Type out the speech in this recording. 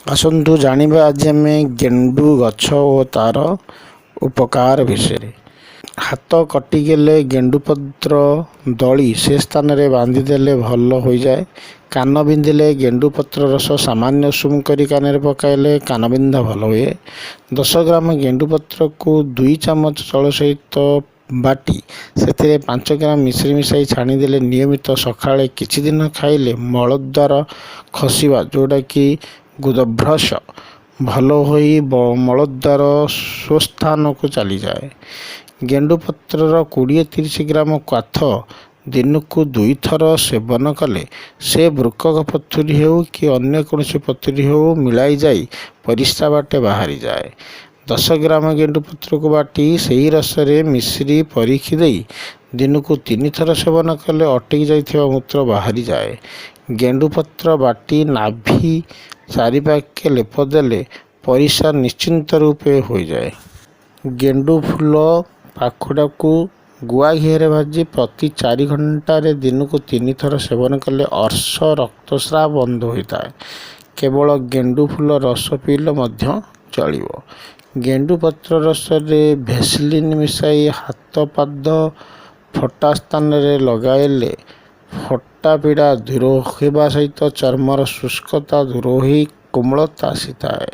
ଆସନ୍ତୁ ଜାଣିବା ଆଜି ଆମେ ଗେଣ୍ଡୁ ଗଛ ଓ ତାର ଉପକାର ବିଷୟରେ। ହାତ କଟିଗଲେ ଗେଣ୍ଡୁପତ୍ର ଦଳି ସେ ସ୍ଥାନରେ ବାନ୍ଧିଦେଲେ ଭଲ ହୋଇଯାଏ। କାନ ବିନ୍ଧିଲେ ଗେଣ୍ଡୁ ପତ୍ର ରସ ସାମାନ୍ୟ ଉଷୁମ କରି କାନରେ ପକାଇଲେ କାନ ବିନ୍ଧା ଭଲ ହୁଏ। 10 ଗ୍ରାମ ଗେଣ୍ଡୁ ପତ୍ରକୁ 2 ଚାମଚ ଜଳ ସହିତ ବାଟି ସେଥିରେ 5 ଗ୍ରାମ ମିଶ୍ରି ମିଶାଇ ଛାଣିଦେଲେ ନିୟମିତ ସକାଳେ କିଛି ଦିନ ଖାଇଲେ ମଳଦ୍ୱାର ଖସିବା, ଯେଉଁଟାକି ଗୁଦଭ୍ରସ, ଭଲ ହୋଇ ମଳଦ୍ୱାର ସ୍ୱସ୍ଥାନକୁ ଚାଲିଯାଏ। ଗେଣ୍ଡୁ ପତ୍ରର 20-30 ଗ୍ରାମ କ୍ୱାଥ ଦିନକୁ 2ଥର ସେବନ କଲେ ସେ ବୃକକ ପଥୁରୀ ହେଉ କି ଅନ୍ୟ କୌଣସି ପଥୁରୀ ହେଉ, ମିଳାଇ ଯାଇ ପରିସ୍ରା ବାଟେ ବାହାରିଯାଏ। 10 ଗ୍ରାମ ଗେଣ୍ଡୁ ପତ୍ରକୁ ବାଟି ସେହି ରସରେ ମିଶ୍ରି ପରିଖି ଦେଇ ଦିନକୁ 3ଥର ସେବନ କଲେ ଅଟକି ଯାଇଥିବା ମୂତ୍ର ବାହାରିଯାଏ। ଗେଣ୍ଡୁ ପତ୍ର ବାଟି ନାଭି ଚାରିପାଖେ ଲେପ ଦେଲେ ପରିସ୍ରା ନିଶ୍ଚିନ୍ତ ରୂପେ ହୋଇଯାଏ। ଗେଣ୍ଡୁ ଫୁଲ ପାଖୁଡ଼ାକୁ ଗୁଆ ଘିଅରେ ଭାଜି ପ୍ରତି 4 ଘଣ୍ଟାରେ ଦିନକୁ 3ଥର ସେବନ କଲେ ଅର୍ଶ ରକ୍ତସ୍ରାବ ବନ୍ଦ ହୋଇଥାଏ। କେବଳ ଗେଣ୍ଡୁ ଫୁଲ ରସ ପିଇଲେ ମଧ୍ୟ ଚଳିବ। ଗେଣ୍ଡୁ ପତ୍ର ରସରେ ଭେସଲିନ୍ ମିଶାଇ ହାତ ପାଦ ଫଟା ସ୍ଥାନରେ ଲଗାଇଲେ ଫଟା ପୀଡ଼ା ଦୂର ହେବା ସହିତ ଚର୍ମର ଶୁଷ୍କତା ଦୂର ହୋଇ କୋମଳତା ଆସିଥାଏ।